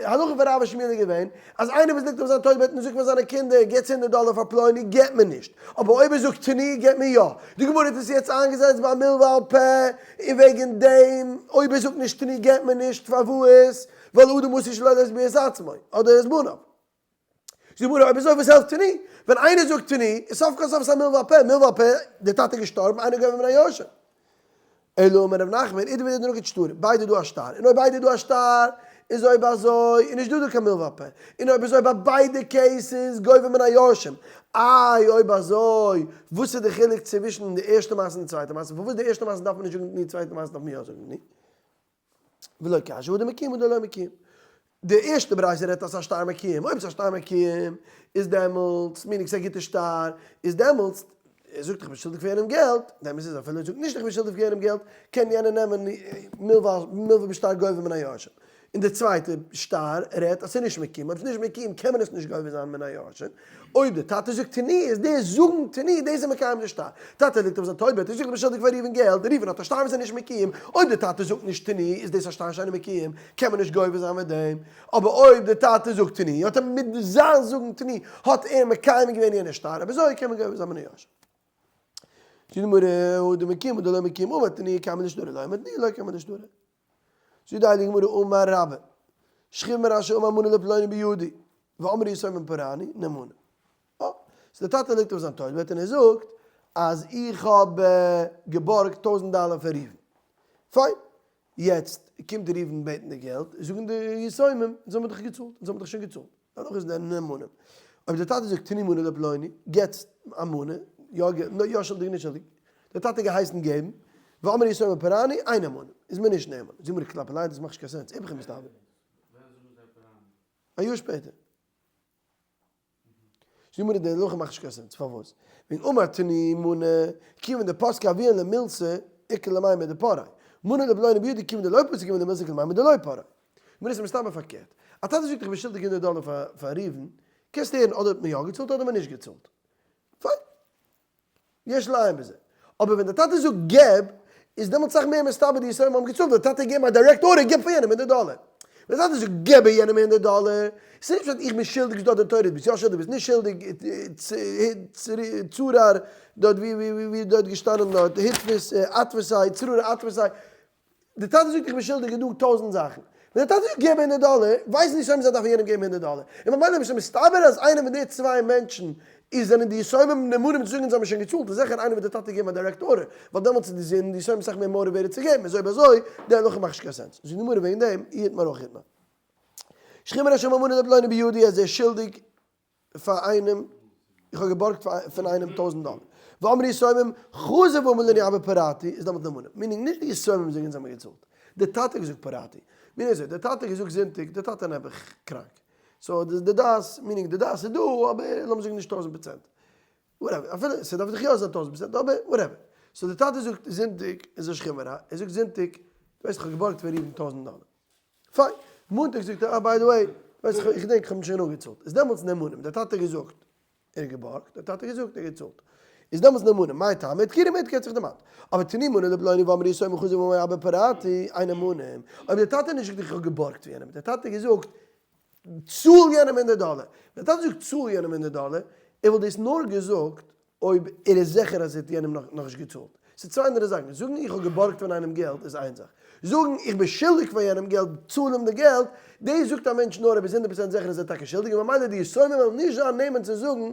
הלכה פון רב ושמואל איז געווען אז איינער וואס ליגט אויף זיין טויט בעט און זאגט פאר זיינע קינדער געטס הונדערט דאלער פאר פלוני געט מען נישט, אבער אויב ער זאגט תנו געט מען יא, די גמרא האט עס יעצט איינגעזעצט ביי מלוה על פה און וועגן דעם אויב ער זאגט נישט תנו געט מען נישט, פארוואס? ווייל אדם עשוי שלא להשביע את עצמו, אדער את בניו. זאגט די גמרא אויב אזוי וואס העלפט תנו? ווען איינער זאגט תנו, איז סוף כל סוף עס א מלוה על פה, מלוה על פה, דער טאטע איז געשטארבן, אינו גובה מן היורשים. אלא אמר ר' נחמן, אידי ואידי דנקיט שטרא, ביידע דא א שטר, און אויב ביידע דא א שטר, איז אויב אזוי איז נישט דא דא קיין מלוה על פה, און אויב אזוי ביי ביידע cases גובה מן היורשים, איי אויב אזוי וואס איז די חילוק צווישן די ערשטע מעשה און די צווייטע מעשה, פארוואס די ערשטע מעשה דארף מען נישט זאגן תנו די צווייטע מעשה דארף מען יא זאגן תנו? ולא קשיא הא דמקיים הא דלא מקיים. די ערשטע ברייתא רעדט אז ס'איז א שטר מקיים, אויב ס'איז א שטר מקיים איז דעמאלטס, meaning ס'איז א גוטע שטר, איז דעמאלטס, ער זאגט איך בין שולדיג פאר יענעם געלט, דעמאלטס איז אפילו ער זאגט נישט איך בין שולדיג פאר יענעם געלט, קען יענער נעמען מלוה בשטר גובה מן היורשים. און די צווייטע שטר רעדט אז ס'איז נישט מקוים, אויב ס'איז נישט מקוים קען מען עס נישט גובה זיין מן היורשים, אויב די טאטע זאגט תנו איז דאס זאגן תנו דאס איז מקיים די שטר, טאטע ליגט אויף זיין טויט בעט און זאגט איך בין שולדיג פאר ראובן געלט, ראובן האט א שטר וואס איז נישט מקוים, אויב די טאטע זאגט נישט תנו איז דאס א שטר שאינו מקוים, קען מען נישט גובה זיין מיט דעם, אבער אויב די טאטע זאגט תנו האט ער מיט זיין זאגן תנו האט ער מקיים געווען יענע שטר, אויב אזוי קען מען גובה זיין מן היורשים. זאגט די גמרא, הא דמקוים הא דלא מקוים, אמר תנו קיימא דשטרא לא אמר תנו לא קיימא דשטרא. זאגט די הייליגע גמרא אמר רבה, שכיב מרע שאמר מנה לפלוני בידי, ואמרו יתומים פרענוהו, נאמנים. אה, so דער טאטע ליגט אויף זיין טויט בעט און ער זאגט אז איך האב געבארגט טויזנט דאלער פון ראובן. פיין. יעצט קומט ראובן בעטן די געלט, זאגן די יתומים, אונז האבן דאך געצאלט, אונז האבן דאך שוין געצאלט. דערנאך איז די נאמנים. אויב דער טאטע זאגט תנו מנה לפלוני, געטס א מנה, יא יא שולדיג נישט שולדיג, דער טאטע געהייסן געבן, ואמרו יתומים פרענוהו, אין נאמנים, איז מען נישט נאמן. זאג מיר כלפי ליין, דאס מאכט נישט קיין sense, איפכא מסתברא. א יאר שפעטער. זאג מיר די הלכה מאכט נישט קיין sense, פארוואס? וועגן אמר תנו מנה, כיוון דפסקי אבוהון למילתא, איכא למימר דפרעי, מנה לפלוני בידי כיוון דלא פסקי אבוהון למילתא איכא למימר דלא פרעי. מיר איז מסתבר פארקערט. א טאטע זאגט איך בין שולדיג הונדערט דאלער פאר ראובן, קענסט הערן אדער האט מען יא געצאלט אדער מען נישט געצאלט. פיין. יש לעיין בזה. אבער ווען דער טאטע זאגט געב, איז דעמאלטס סאך מער מסתבר די יתומים האבן געצאלט, ווייל דער טאטע האט געגעבן א direct order געב פאר יענעם הונדערט דאלער. ווען דער טאטע זאגט געב יענעם הונדערט דאלער, איז נישט פשט איך בין שולדיג ס'דא דין תורה, דו ביסט יא שולדיג ביסט נישט שולדיג, צרר דארט ווי ווי דארט געשטאנען דארט התפס אתפסי צרר אתפסי. די טאטע זאגט איך בין שולדיג איז דא טויזענט זאכן, ווען די טאטע זאגט געב הונדערט דאלער, ווייסן די יתומים זיי דארפן יענעם געבן הונדערט דאלער, און ממילא איז שוין מסתבר אז איינער פון די צוויי מענטשן איז זענען די יתומים נאמנים צו זאגן זיי האבן שוין געצאלט, איז זיכער איינער וואס די טאטע געבן א direct order, ווייל דעמאלטס איז די זענען די יתומים אסאך מער motivated צו געבן, איז אויב אזוי די הלכה מאכט נישט קיין sense. זאגט די גמרא וועגן דעם, אי איתמר הכי איתמר. שכיב מרע שאמר מנה לפלוני בידי אז ער איז שולדיג פאר איינעם, איך האב געבארגט פון איינעם טויזנט דאלער, ואמרו יתומים, חזר ואמר לנו אבא פרעתי, איז דעמאלט נאמנים, meaning נישט די יתומים זאגן אונז האבן געצאלט, די טאטע האט געזאגט פרעתי, meaning אזוי, די טאטע האט געזאגט זונטאג, די טאטע איז נעבעך קראנק, so די דעת, meaning די דעת איז דא, אבער לאמיר זאגן נישט טויזנט פראצענט, whatever, אפילו ס'דארף דאך יא זיין טויזנט פראצענט, אבער whatever, so די טאטע זאגט זונטאג, איז א שכיב מרע, ער זאגט זונטאג, דו ווייסט איך האב געבארגט פון ראובן טויזנט דאלער. פיין. מאנטאג זאגט ער, אה by the way, ווייסט איך איך געדענק איך האב אים שוין אפגעצאלט. איז דעמאלטס נאמנים, דער טאטע האט געזאגט, ער האט געבארגט, דער טאטע האט געזאגט, ער האט געצאלט. איז דעמאלטס נאמנים, מאי טעמא, אדכורי מאדכר האט זיך דערמאנט. אבער תנו מנה לפלוני ואמרו יתומים חזר ואמר אבא פרעתי, אין נאמנים. אויב דער טאטע האט נישט געזאגט איך האב געבארגט פון יענעם, דער טאטע האט געזאגט, צאל יענעם הונדערט דאלער. ווען דער טאטע זאגט צאל יענעם הונדערט דאלער, ער וואלט דאס נאר געזאגט אויב ער איז זיכער אז ער האט יענעם נאכנישט געצאלט. ס'איז צוויי אנדערע זאכן. זאגן איך האב געבארגט פון איינעם געלט איז איין זאך. זאגן איך בין שולדיג פאר יענעם געלט, צאל אים די געלט, דאס זאגט א מענטש נאר אויב ער איז הונדערט פראצענט זיכער אז ער איז טאקע שולדיג, און ממילא די יתומים וועלן נישט זיין נאמן צו זאגן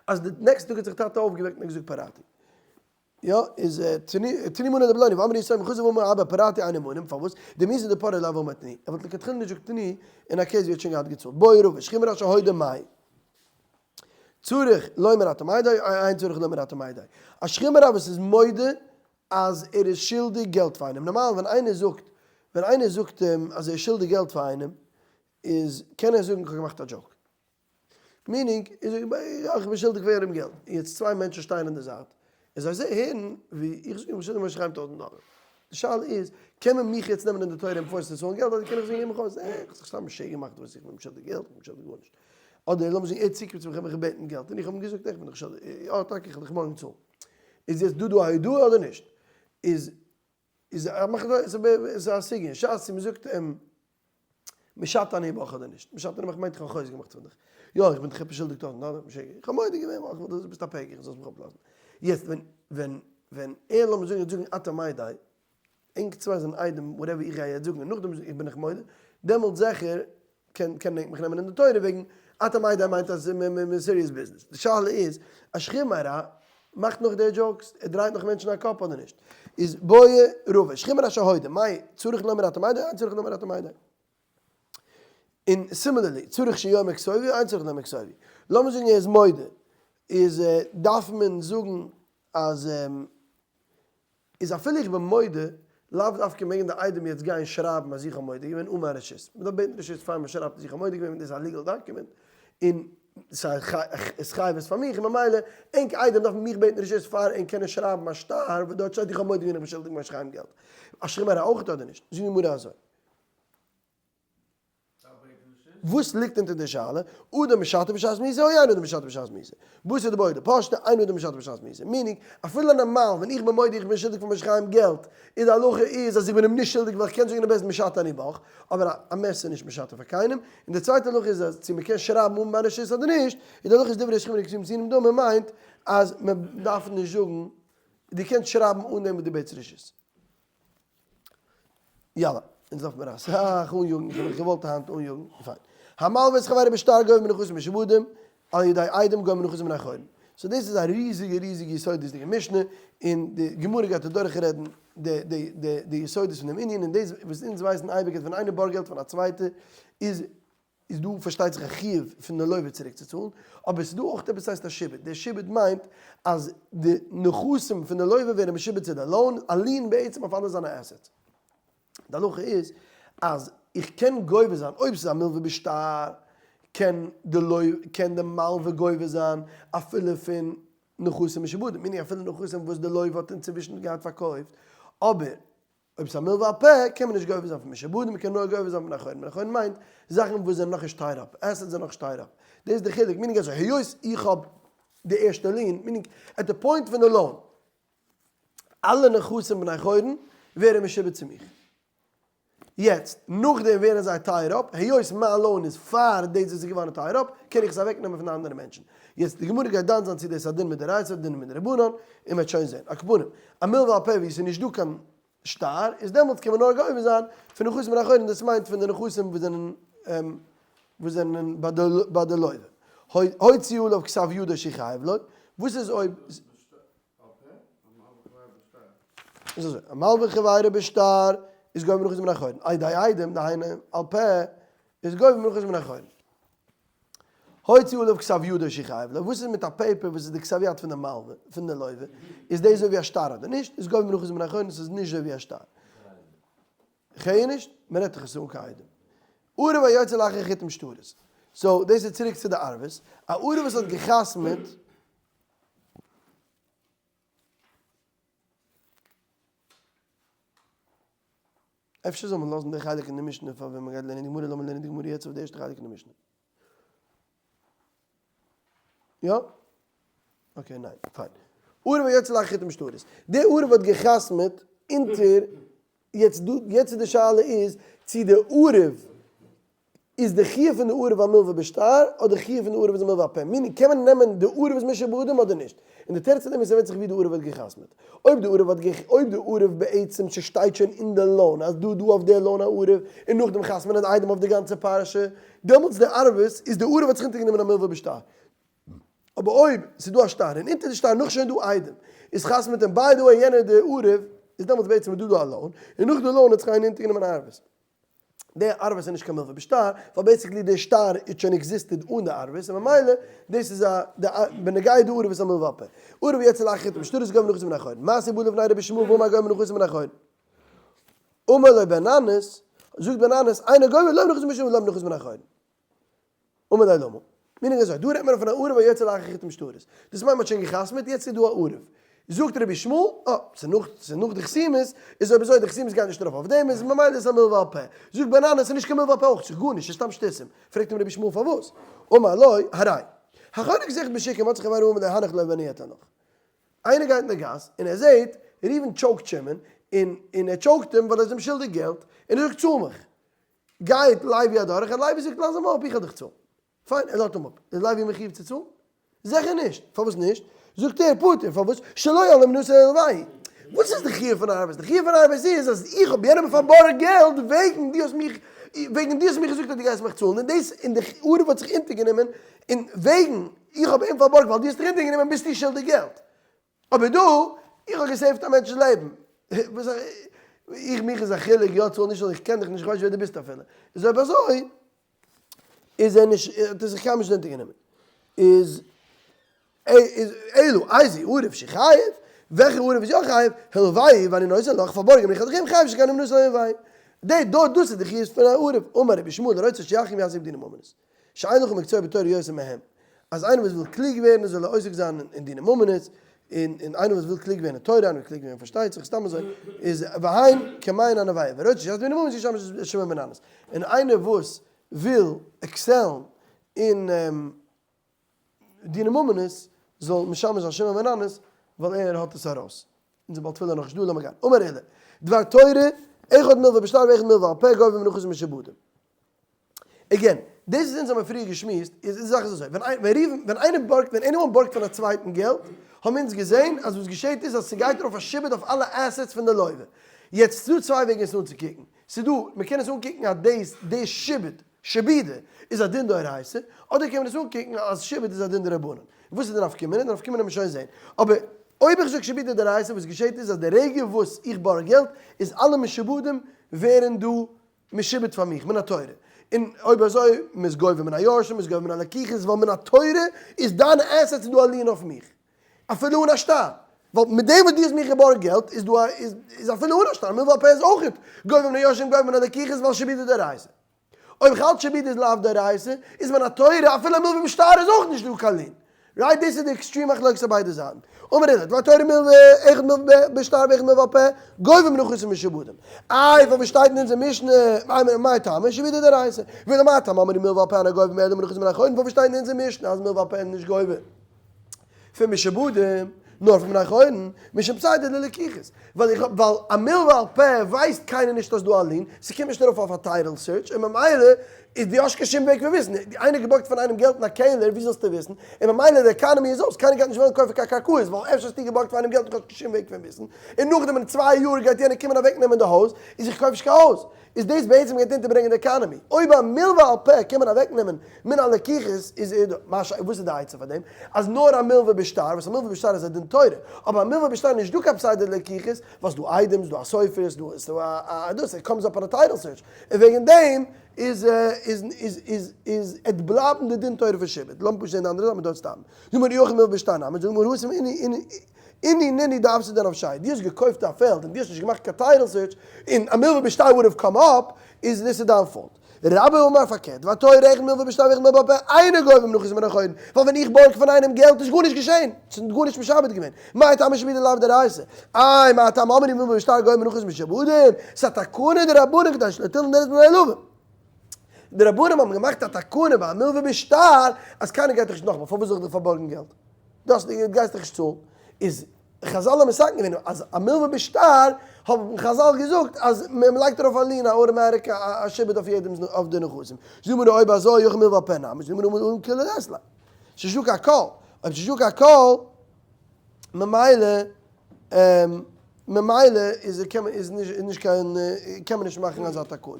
אז די נעקסטע טאג האט זיך טאטע אויפגעוועקט און געזאגט פרעתי. יא, איז תנו מנה לפלוני, ואמרו יתומים חזר ואמר אבא פרעתי אין נאמנים, פארוואס? דמיזהר דפרעי לאו אמר תנו, ער וואלט לכתחילה נישט געזאגט תנו אין א case ווי ער האט שוין געהאט געצאלט. בעי רבא, שכיב מרע שהודה מאי. צריך לומר אתה מעיד או אין צריך לומר אתה מעיד? א שכיב מרע וואס איז מודה אז ער איז שולדיג געלט פאר איינעם, נארמאל ווען איינער זאגט ווען איינער זאגט אים אז ער איז שולדיג געלט פאר איינעם איז קען ער זאגן איך האב געמאכט א joke, meaning ער זאגט יא איך בין שולדיג פאר יענעם געלט, און יעצט צוויי מענטשן שטייען אין די זייט און זיי הערן ווי איך זאג איך בין שולדיג משה חיים טויזנט דאלער. די שאלה איז, קען מען מיך יעצט נעמען אין די תורה און force ן צו צאלן געלט, אדער קען איך זאגן איך האב זיך סתם משוגע געמאכט וואס איך בין שולדיג געלט, איך בין שולדיג גארנישט. אדער לאמיר זאגן ער צוקומט צו מיך און מיך בעטן געלט, און איך האב אים געזאגט איך בין דיך שולדיג, יא טאקע איך וועל דיך מארגן צאלן. איז יעצט דא דא א הודאה אדער נישט? איז איז א מחלוקת, איז א סוגיא אין שס צו מ'זאגט אים משט אני בך אדער נישט, משט אני בך מיינט איך האב חוזק געמאכט פון דיך, יא איך בין דיך עפעס שולדיג טויזנט דאלער, משוגע, איך האב מודה געווען ווייל איך וויל דו ביסט א פגר זאלסט מיך אפלאזן. יעצט ווען ווען ווען ער לאמיר זאגן וועט זאגן אתה מודה, ענק צוויי זענען עדים whatever איך גיי יעצט זאגן און נאכדעם בין איך מודה, דעמאלטס זיכער קען קען ענק מיך נעמען אין די תורה וועגן אתה מודה מיינט אז מ'איז serious business. די שאלה איז, א שכיב מרע מאכט נאך די jokes? ער דרייט נאך מענטשן א קאפ אדער נישט? איז בעי רבא, שכיב מרע שהודה, מאי צריך לומר אתה מודה אין צריך לומר אתה מודה. און similarly, צריך שיאמר כתובו אין צריך לומר כתובו. לאמיר זאגן ער איז מודה, איז דארף מען זאגן אז איז אפילו איך בין מודה, לאו דווקא מעגן די עדים יעצט גיין שרייבן אז איך האב מודה געווען אן מיין רשות. מען דארף בעטן רשות פאר מען שרייבט אז איך האב מודה געווען, דאס איז א legal document, און ס'איז התחייבות פאר מיך, און ממילא ענק עדים דארפן מיך בעטן רשות פאר ענק קענען שרייבן א שטר וואס דארט שטייט איך האב מודה געווען איך בין שולדיג משה חיים געלט. א שכיב מרע אויך אדער נישט? זאגט די גמרא אזוי. וואס ליגט אונטער די שאלה? אדם משתה בשעת מיתה או אין אדם משתה בשעת מיתה? בתר דבעי דפשטה, אין אדם משתה בשעת מיתה. meaning, אפילו נארמאל ווען איך בין מודה איך בין שולדיג פאר משה חיים געלט, איז די הלכה איז אז איך בין אים נישט שולדיג ווייל איך קען זאגן אין בית דין משתה אני בך, אבער א מת איז נישט משתה פאר קיינעם. און די צווייטע הלכה איז אז צו מען קען שרייבן אן מיין רשות אדער נישט, איז די הלכה איז דברי שכיב מרע כתובים דומה מיינט אז מען דארף נישט זאגן, דו קענסט שרייבן אן דעם וואס דו בעטסט רשות. יאללה, אונז דארף מיר אסאך אניאגן, איך האב מיך געוואלט היינט אניאגן, פיין. המלווה את חברו בשטר גובה מנכסים משועבדים, על ידי עדים גובה מנכסים בני חורין. so דאס איז א ריזיגע ריזיגע יסודות'דיגע משנה, און די גמרא גייט אדורך רעדן די די די די יסודות פון דעם ענין, און דאס וואס אונז ווייסן אייביג אז ווען איינער בארגט געלט פון א צווייטע איז איז דא פארשטייט זיך א חיוב פון די לווה צוריק צו צאלן, אבער עס איז דא אויך עפעס הייסט א שעבוד, דער שעבוד מיינט אז די נכסים פון די לווה ווערן משועבד צו די loan, א lien בעצם אויף אלע זיינע assets. די הלכה איז אז איך קען גובה זיין, אויב ס'איז א מלווה בשטר קען די לווה, קען די מלווה גובה זיין אפילו פון נכסים משועבדים, meaning אפילו נכסים וואס די לווה האט אינצווישן געהאט פארקויפט, אבער אויב ס'איז א מלווה על פה קען מען נישט גובה זיין פון משועבדים, מ'קען נאר גובה זיין פון בני חורין, בני חורין מיינט זאכן וואס זענען נאכנישט tied up, assets זענען נאכנישט tied up, דאס איז די חילוק, meaning אזוי, היות איך האב די ערשטע lien, meaning at די point פון די loan, אלע נכסים בני חורין ווערן משועבד צו מיך. יעצט, נאכדעם ווערן זיי tied up, היות מיין loan איז פאר דאס וואס איז געווארן tied up, קען איך עס אוועקנעמען פון די אנדערע מענטשן. יעצט, די גמרא גייט דן זיין צו דאס איז א דין מדאורייתא אדער דין מדרבנן, און מ'וועט שוין זען. על כל פנים, א מלווה על פה וואו עס איז נישט דא קיין שטר, איז דעמאלטס קען מען נאר גובה זיין פון נכסים בני חורין, דאס מיינט פון די נכסים וואס זענען וואס זענען ביי די לווה. הוציא עליו כתב ידו שחייב לו, וואס איז אויב. איז אזוי, המלווה חברו בשטר איז גובה מנכסים בני חורין, על ידי עדים, דהיינו על פה, איז גובה מנכסים בני חורין. הוציא עליו כתב ידו שחייב לו, וואס איז מיט א paper וואס איז די כתב יד פון די מלווה, פון די לווה, איז דאס אזוי ווי א שטר אדער נישט, איז גובה מנכסים בני חורין, עס איז נישט אזוי ווי א שטר. כ'הער נישט, מען רעדט דאך עס איז אן קיין עדים. ערב היוצא לאחר חיתום שטרות. so דאס איז צוריק צו די ערבות. א ערב וואס האט גע'חתמ'עט. אפשר זאל מען לאזן די חלק אין די משנה פאר ווען מען גייט לערנען די גמרא, לאמיר לערנען די גמרא יעצט אויף די ערשטע חלק אין די משנה. יא? okay ניין, פיין. ערב היוצא לאחר חיתום שטרות. די ערב האט גע'חתמ'עט אונטער, יעצט דא, יעצט איז די שאלה איז צו די ערב איז די חיוב פון די ערב א מלווה בשטר אדער די חיוב פון די ערב איז א מלווה על פה? meaning קען מען נעמען די ערב איז משועבדים אדער נישט? און די תירוץ אויף דעם איז ס'ווענדט זיך ווי די ערב האט גע'חתמ'עט. אויב די ערב האט גע אויב די ערב בעצם ס'שטייט שוין אין די loan אז דא דא אויף די loan א ערב און נאכדעם חתמ'ענען די עדים אויף די גאנצע פרשה דעמאלטס די ערבות איז די ערב האט זיך אונטערגענומען א מלווה בשטר. אבער אויב ס'איז דא א שטר און אונטער די שטר נאך שוין דא עדים איז חתמ'עט אים by the way יענער די ערב איז דעמאלטס בעצם איז דא דא א loan און נאך די loan האט זיך איינער אונטערגענומען א ערבות. די ערבות איז נישט קיין מלווה בשטר, ווייל basically די שטר איז שוין existed אן די ערבות, און ממילא דאס איז א די בנוגע די ערבות איז א מלווה על פה. ערב יוצא לאחר חיתום שטרות גובה מנכסים בני חורין. מעשה ובא לפני רבי ישמעאל ואמר גובה מנכסים בני חורין. אמר לו בן ננס, זאגט בן ננס, אינו גובה לא מנכסים משועבדים ולא מנכסים בני חורין. אמר ליה למה. meaning אזוי, דא רעדט מען פון א ערב היוצא לאחר חיתום שטרות. דאס מיינט מען האט שוין גע'חתמ'עט, יעצט איז דא א ערב. זאגט רבי ישמעאל, אה, ס'איז נאך, ס'איז נאך די חתימות, איז אויב אזוי די חתימות גייט נישט ארויף אויף דעם, איז ממילא איז עס א מלווה על פה. זאגט בן ננס, ס'איז נישט קיין מלווה על פה אויך, ס'איז גארנישט, ס'איז סתם שטותים. פרעגט אים רבי ישמעאל פארוואס? אמר לו, הרי. החונק זיך בשוק ומצא חברו אמר לו הנח לו ואני אתן לך. איינער גייט אין די גאס און ער זעט ראובן choke ט שמעון, און און ער choke ט אים ווייל ער איז אים שולדיג געלט, און ער זאגט צאל מיך. גייט לוי אדורך און לוי זאגט לאז אים אפ איך וועל דיך צאלן. פיין ער לאזט אים אפ. איז לוי מחיוב צו צאלן? זיכער נישט. פארוואס נישט? זאגט ער פטור. פארוואס? שלא על אומנותו אלא לוי. וואס איז די חיוב פון ערבות? די חיוב פון ערבות איז אז איך האב יענעם פארבארגט געלט וועגן דו האסט מיך וועגן דו האסט מיך געזאגט אז דו גייסט מיך צאלן און דאס און די ערב האט זיך אונטערגענומען און וועגן איך האב אים פארבארגט ווייל דו האסט דיך אונטערגענומען ביסטו שולדיג געלט. אבער דא, איך האב גע save ט א מענטש'ס לעבן, וואס איך, מיך איז א חילוק יא צאל נישט צאל, איך קען דיך נישט, איך ווייס נישט ווער דו ביסט אפילו, איז אויב אזוי איז ער נישט, האט ער זיך קיינמאל נישט אונטערגענומען, איז איז אלא איזהו ערב שחייב, וועלכע ערב איז יא חייב, הלוהו ואני נותן לך, פארבארג אים איך האב דיך געגעבן חייב שכן אומנותו ללוהו, די דא דאס איז די חיוב פון א ערב, אמר רבי ישמעאל הרוצה שיחכם יעסוק בדיני ממונות. שאין לך מקצוע בתורה יותר מהם, אז איינער וואס וויל קלוג ווערן זאל ער עוסק זיין אין דיני ממונות, און און איינער וואס וויל קלוג ווערן אין תורה, איינער וויל קלוג ווערן פארשטייט זיך סתם אזוי, איז והן כמעין הנביאה, ורוצה שיעסוק בדיני ממונות ישמש את שמעון בן ננס, און איינער וואס. וויל excel ן אין דיני ממונות זאל משמש זיין שמעון בן אנס ווייל ער האט עס ארויס. אונזער בעל תפילה נאכנישט דא לאמיר גיין. אמר עולא, דבר תורה, אחד מלוה בשטר ואחד מלוה על פה גובה מנכסים משועבדים. Again, דאס וואס אונז האבן פריער געשמועסט איז די זאך איז אזוי, ווען ראובן, ווען איינער בארגט, ווען anyone בארגט פון א צווייטן געלט, האבן אונז געזען אז וואס געשעט איז אז ס'גייט ארויף א שעבוד אויף אלע assets פון די לוה. יעצט ס'דא צוויי וועגן עס אנצוקוקן. ס'דא, מ'קען עס אנקוקן אז דאס, די שעבוד, שעבודה, איז א דין דאורייתא, אדער קען מען עס אנקוקן אז שעבוד איז א דין דרבנן. וואס איז די נפקא מינה? די נפקא מינה וועט מען שוין זען. אבער אויב איך זאג שעבודה דאורייתא, וואס געשעט איז אז די רגע וואס איך בארג געלט, איז אלע משועבדים ווערן דא משועבד פאר מיך מן התורה, און אויב אזוי מ'איז גובה מן היורשים, מ'איז גובה מן הלקוחות, ווייל מן התורה איז דיינע assets דא א lien אויף מיך, אפילו אן א שטר, ווייל מיט דעם וואס דו האסט מיך געבארגט געלט איז דא א איז אפילו אן א שטר, מלוה על פה איז אויך גובה מן היורשים גובה מן הלקוחות ווייל שעבודה דאורייתא. אויב איך האלט שעבודה איז לאו דאורייתא, איז מן התורה אפילו א מלוה בשטר איז אויך נישט דא קיין lien. Right דאס איז די extreme מחלוקת אויף ביידע זייטן. אמר עולא, דבר תורה מלוה, אחד מלוה בשטר ואחד מלוה על פה, גובה מנכסים משועבדים. איי פארוואס שטייט אין אונזער משנה, מאי טעמא, שעבודה דאורייתא. ולמאי טעמא אמרו מלוה על פה אינו גובה אלא מנכסים מבני חורין, פארוואס שטייט אין אונזער משנה אז מלוה על פה איז נישט גובה פון משועבדים, נאר פון בני חורין, משום פסידא דלקוחות. ווייל איך האב, ווייל א מלוה על פה ווייסט קיינער נישט אז דא א lien, ס'קומט נישט ארויף אויף א title search, און ממילא איז דו האסט קיין שום וועג פון וויסן, איינער געבארגט פון איינעם געלט אין א קעלער, ווי זאלסטו וויסן, און ממילא די עקאנעמי איז אויס, קיינער גייט נישט וועלן קויפן קיין קרקעות, ווייל אפשר האסטו געבארגט פון איינעם געלט און האסט קיין שום וועג פון וויסן, און נאכדעם אין צוויי יאר גייט יענער קומען אוועקנעמען די הויז, איז איך קויף נישט קיין הויז. איז דאס בעצם גייט אונטערברענגען די עקאנעמי. אויב א מלוה על פה קען מען אוועקנעמען מן הלקוחות איז איז מה ש וואס איז די עצה פאר דעם? אז נאר א מלוה בשטר, וואס א מלוה בשטר איז א דין תורה, אבער א מלוה בשטר נישט דא קיין פסידא דלקוחות, ווייל ס'דא עדים, ס'דא א סופר, ס'דא ס'דא א א דאס, it comes up on a title search, און וועגן דעם איז איז איז איז איז עט בלייבן די דין תורה פון שעבוד. לאמיר פשוט זען די אנדערע זייט, מ'דארף סטאפן. זאג מיר אי הכי מלוה בשטר נמי, זאג מיר התם אינהו אינהו איני ניני דארפסטו דען אויף שיין? דו האסט געקויפט א פעלד און דו האסט נישט געמאכט קיין title search און א מלוה בשטר would have come up, איז דאס איז דיין fault. רבה אמר פארקערט, דבר תורה אחד מלוה בשטר ואחד מלוה בעל פה אינו גובה מנכסים מבני חורין, ווייל ווען איך בארג פון איינעם געלט איז גארנישט געשען, ס'איז גארנישט משעבד געווען, מאי טעמא שעבודה לאו דאורייתא? איי מה טעם אמרו מלוה בשטר גובה מנכסים משועבדים? ס'איז א תקנה דרבנן כדי שלא תלין דלת בפני לווים. די רבנים האבן געמאכט א תקנה ביי א מלוה בשטר אז קיינער גייט דיך נישט נאכמאל, פארוואס זאל איך דיר פארבארגן געלט? דאס דו גייסט דיך נישט צאלן, איז חזל האבן מתקן געווען אז א מלוה בשטר האבן חזל געזאגט אז מען לייגט ארויף א lien א אוטומעטיק א שעבוד אויף יעדעם אויף די נכסים, זאג מיר אויב אזוי אי הכי מלוה על פה נמי, זאג מיר אן קולא דאית ליה, ס'נישט דא קיין קול, אויב ס'נישט דא קיין קול ממילא ממילא איז קען מען איז נישט איז נישט קיין קען מען נישט מאכן אזא תקנה.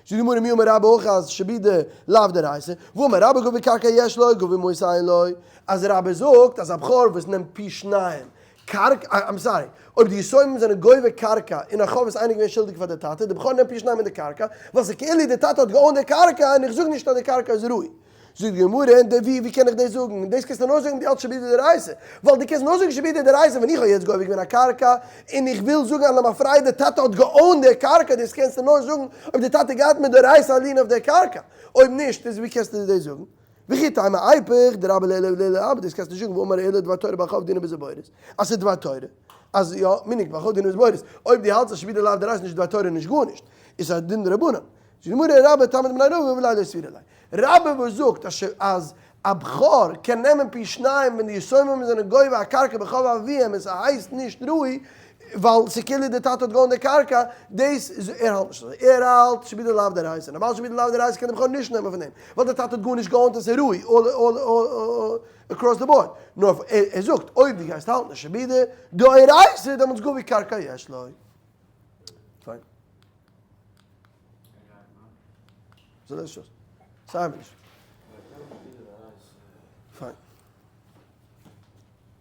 זאגט די גמרא מי אמר רבה הכי אז שעבודא לאו דאורייתא, והאמר רבה גובה קרקע יש לו גובה מעות אין לו, אז רבה זאגט אז א בכור וואס נעמט פי שניים קרקע, I'm sorry, אויב די יתומים זענען גובה קרקע אין א חוב וואס איינער איז געווען שולדיג פאר די טאטע, די בכור נעמט פי שניים אין די קרקע, ווייל ס'איז כאילו די טאטע האט גע own ט די קרקע און איך זאג נישט אז די קרקע איז ראוי. זאגט די גמרא, און די ווי ווי קען איך דאס זאגן? דאס קענסטו נאר זאגן די האלטסט שעבודא דאורייתא, ווייל דו קענסט נאר זאגן שעבודא דאורייתא ווען איך האב יעצט גובה געווען א קרקע, און איך וויל זאגן אז למפרע די טאטע האט גע own ט די קרקע, דאס קענסטו נאר זאגן אויב די טאטע האט געהאט מדאורייתא א lien אויף די קרקע, אויב נישט איז ווי קענסטו דאס זאגן? וכי תימא איפוך דרבה לעילא ולעילא אבער דאס קענסטו נישט זאגן והאמר עולא דבר תורה בעל חוב דינו בזיבורית אז ס'איז דבר תורה אז יא מנהג בעל חוב דינו בזיבורית אויב דו האלטסט אז שעבודא לאו דאורייתא נישט דבר תורה נישט גארנישט איז א דין דרבנן זאגט די גמרא רבה טעמא דבני רבא וליה לא סבירא ליה. רבה וואס זאגט אז א בכור קען נעמען פי שניים ווען די יתומים זענען גובה א קרקע בחוב אביהם און ס'הייסט נישט ראוי ווייל ס'כאילו די טאטע האט גע own ט די קרקע, דאס איז ער האלט נישט אזוי, ער האלט שעבודא לאו דאורייתא, נארמאל שעבודא לאו דאורייתא קען די בכור נישט נעמען פון דעם ווייל די טאטע האט גארנישט גע own ט און ס'איז ראוי across the board, נאר ער זאגט אויב דו גייסט האלטן שעבודא דאורייתא דעמאלטס גובה קרקע יש לו. פיין. זאל ער שוין. סיי ווי נישט. פיין.